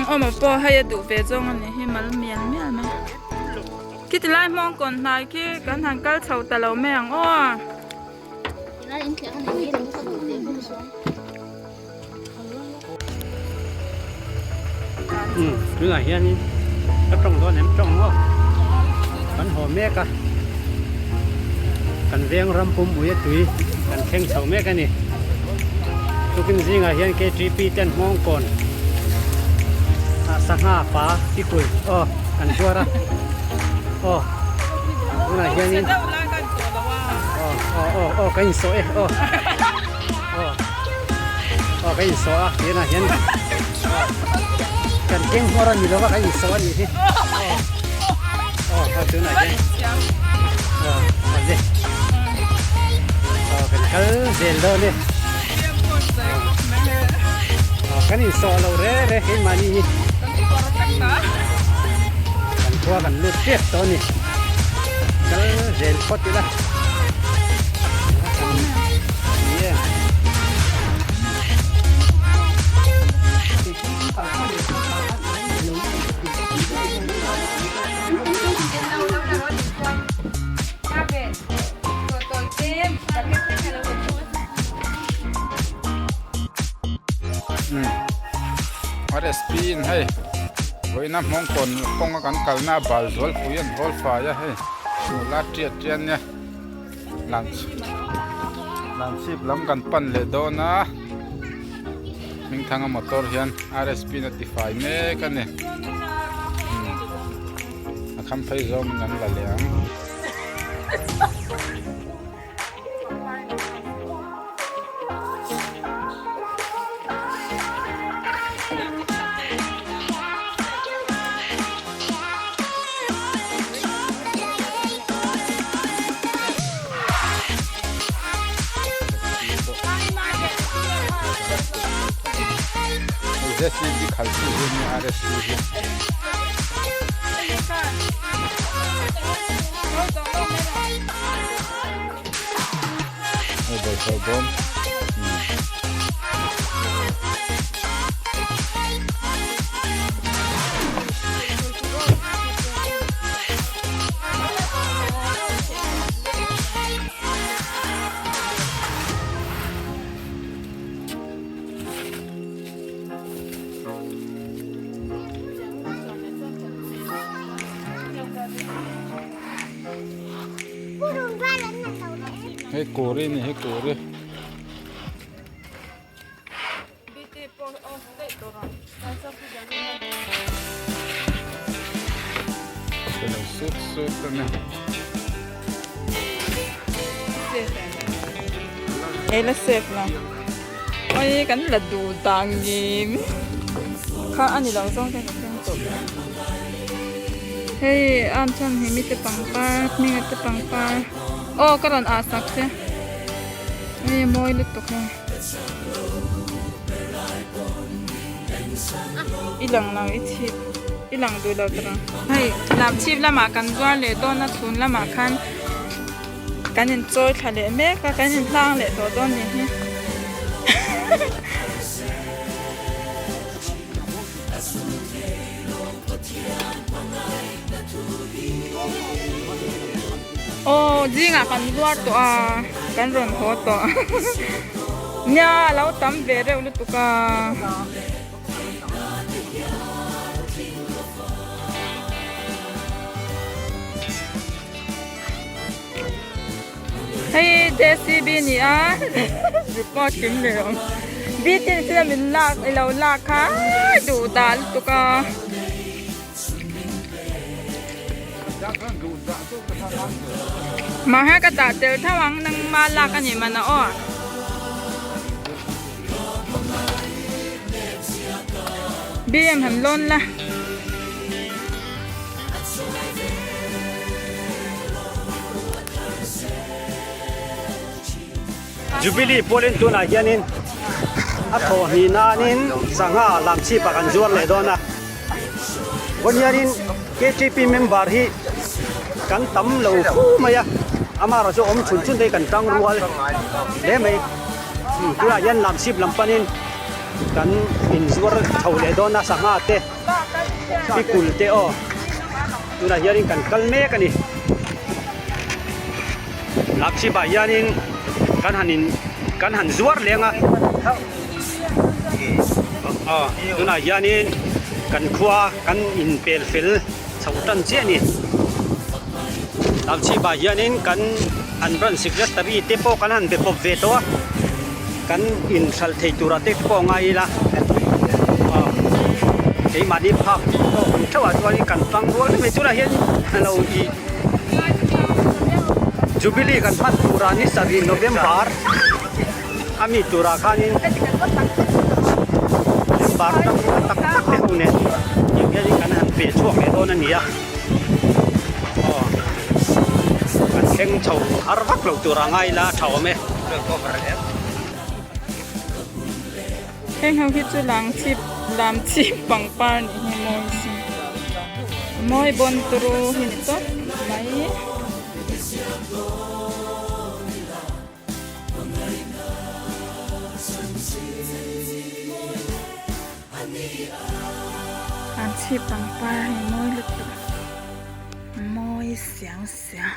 awm ah pawh hei a duh ve zawng a nih hi mal mial mial mai khiti lai hmawng kawn hnai khi kan han kal chho ta lo mai ang aw. Tunah hianin ka tawng dawn em tawng maw kan haw mek a kan veng ram pum ui a tui kan thleng chho mek a ni tukin zingah hian ktp ten hmawng kawn ah sangha pa pikul aw kan zuar a aw tunah hianin aw aw aw aw ka insawh e aw. Aw aw ka insawh a tihnah hian kan keng hmawr a ni lova ka insawh a nih hi aw aw aw tunah hian aw a le aw kan kal zel dawn e aw kan insawh lo re re keimahni hi kan khua kan lut tep tawh a ni kal zel phawt ila. RSP in hei vawiina hmawng kawn kawnga kan kalna bal zualpui an hawl fai a hei nula tiat tiat nia. Lamchhip lam kan pan leh dawn a Hmingthanga motor hian RSP in a ti fai mek a ni a kham phei zawng in an la leh ang. JCB khalh chi hi nia RSP hi. Hei bawlhhlawh bawm. Hei kuri ni hei kuri. Sut sut a ni. Ei la save la. Oi kan la duh dan ngim. Kha ani lo zawng te ka thleng tawh ber. Hei am chuan hei mite pangpar hminga te pangpar. Aw ka rawn ah sak che. Hei mawi lutuk hei. I lang lo i chhip i lang duh lo tawh ang. Hei lam chhip lamah kan zuar leh dawn a chhun lamah khan kan in chawi thla leh mek a kan in hlang leh tawh dawn ni hi. Aw zingah kan zuar tawh a kan rawn haw tawh nia a lo tam ve reuh lutuk a. Hei JCB ni a report kim leh awm bitin sila min lak i lo lak kha duh dah lutuk a. Mahse ka dah tel tho ang nangma lak a nih man a aw. BM han lawn la. Jubilee pawlin tunah hianin a thawh hnih nanin sangha lamchhip ah kan zuar leh dawn a vawn hianin ktp member hi kan tam lo fu mai a amaherawh chu awm chhun chhun te hi kan tang rual hle mai tunah hian lamchhip lam panin kan inzuar chho leh dawn a sangha te pikul te aw tunah hianin kan kal mek a ni. Lakship ah hianin kan han in kan han zuar leng a aw tunah hianin kan khua kan inpel fel chho tan chiah a ni Lakship ah hianin kan an branch secretary te pawh kan han be pawp ve tawh a kan inhralh thei turah te pawh a ngai ila aw keimahni phak tawk ang theuh ah chuanin kan tang rual mai mai tunah hian alo ih. Jubilee kan hman turah ni sarih November a mi turah khanin member tam tak tak te ho nen tiang hianin kan han pe chhuak leh dawn a ni a aw kan thleng chho har vak lo turah ngai ila a tha awm e. Heng ho hi chu lang chhip lam chhip pangpar nih hi mawi si mawi bawn turu hi ni tawp mai. Lam chhip pangpar hi mawi lutuk mawi siau siau.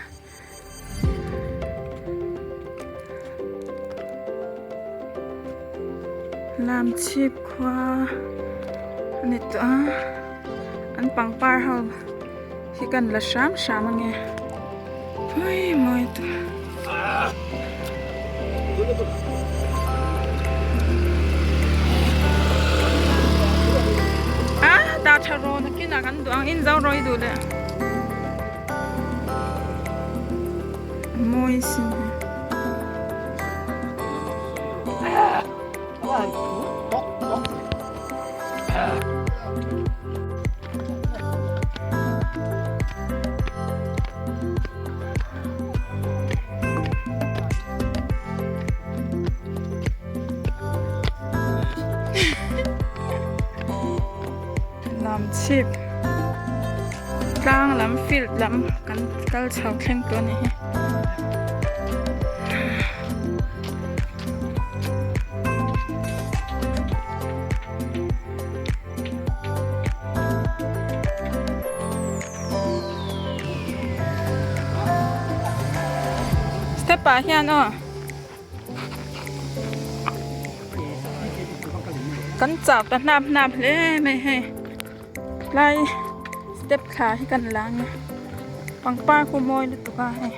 Lam chhip khua a ni tawh a an pangpar ho hi kan la hram hram ange mawi mawi tawh a dah tha rawn a kinah kan duh ang in zo rawi duh leh. Mawi sin hi. Lam chhip tlang lam field lam kan kal chho thleng tawh a ni hi. Step ah hian aw. Kan chau ta hnap hnap hle mai hei tlai step thla hi kan la ang a pangpar khu mawi lutuk a hei.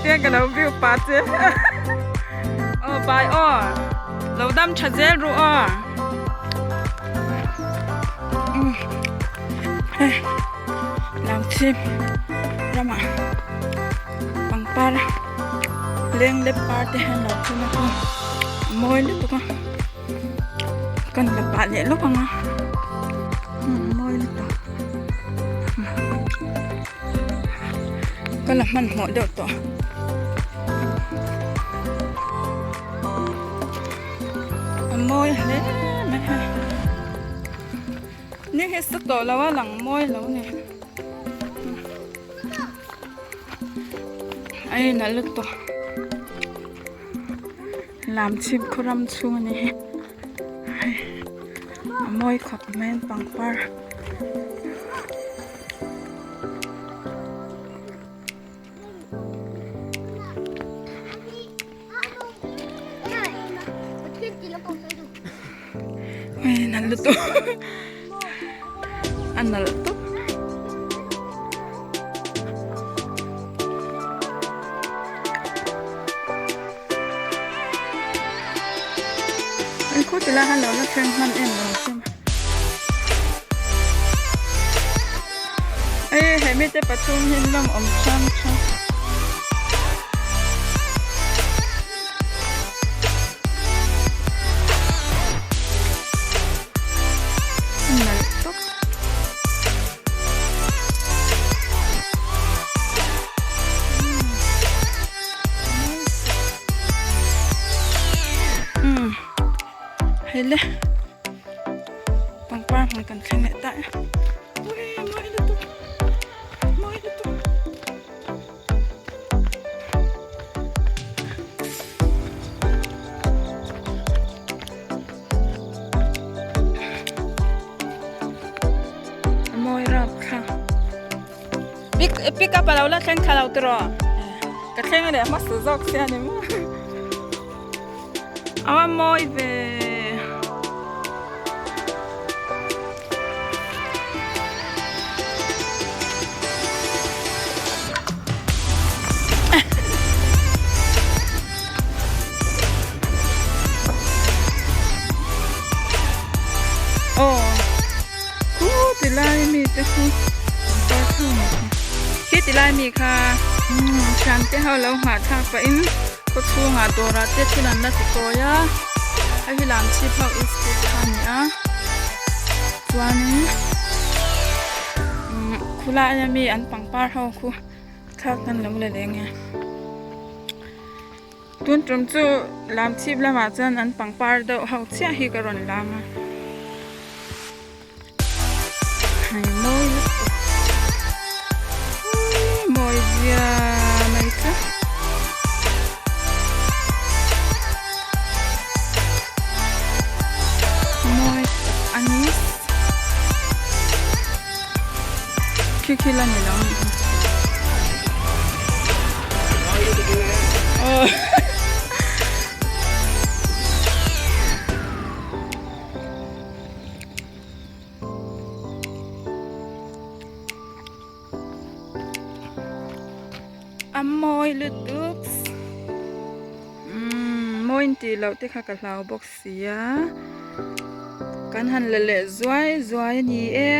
Tiang ka lo view pa che aw bai aw lo dam tha zel ru aw lam chhip ramah pangpar leng lep par te hian lo thun a mawi lutuk a. Kan la pah leh lawk ang a mawi lutuk ka la hmanhmawh deuh tawh a mawi hle mai a ni hi sa tawh lo a lang mawi lo ni a inah lutuk. Lam chhip khaw ram chhung a ni hi hei a mawi khawp mai an pangpar. Nalh lutuk a nalh tawp. Khaw ti lai khan lo la thleng hman em lo sim e he mi te pathum hi an lawm awm hrang hrang. Nalh tawp. Umm hei le pangpar hmun kan thleng leh ta e ui mawi lutuk mawi lutuk. A mawi rap kha pick pick up a lo la thleng thla lo tiraw ka thleng a leh hmasa zawk sia ni maw a va mawi ve. Aw khu ti lai mi te khu pangpar thau mai kha khi ti lai mi kha umm thian te ho lo nghah thlak pah in khaw chhungah dawrah te thil an la ti kawi a hei hi lam chhip ho institute kha a ni a chuanin umm khulai ami an pangpar ho khu thlak an lo la leng e tun tum chu lam chhip lamah chuan an pangpar deuh ho chiah hi ka rawn lam a hei mawi lutuk mawi zia mai chu. Mawi tak a ni khi khi la ni lo a nih hi aw. A mawi lutuk umm mawi intih loh te kha ka hlau bawk sia kan han la leh zuai zuai a ni e.